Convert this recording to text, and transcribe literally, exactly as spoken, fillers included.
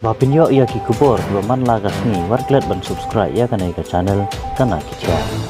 Ba phin ïoh ïa ki khubor kiba man la ka sngi, wat klet ban subscribe ïa kane ka channel Kana Khithiah.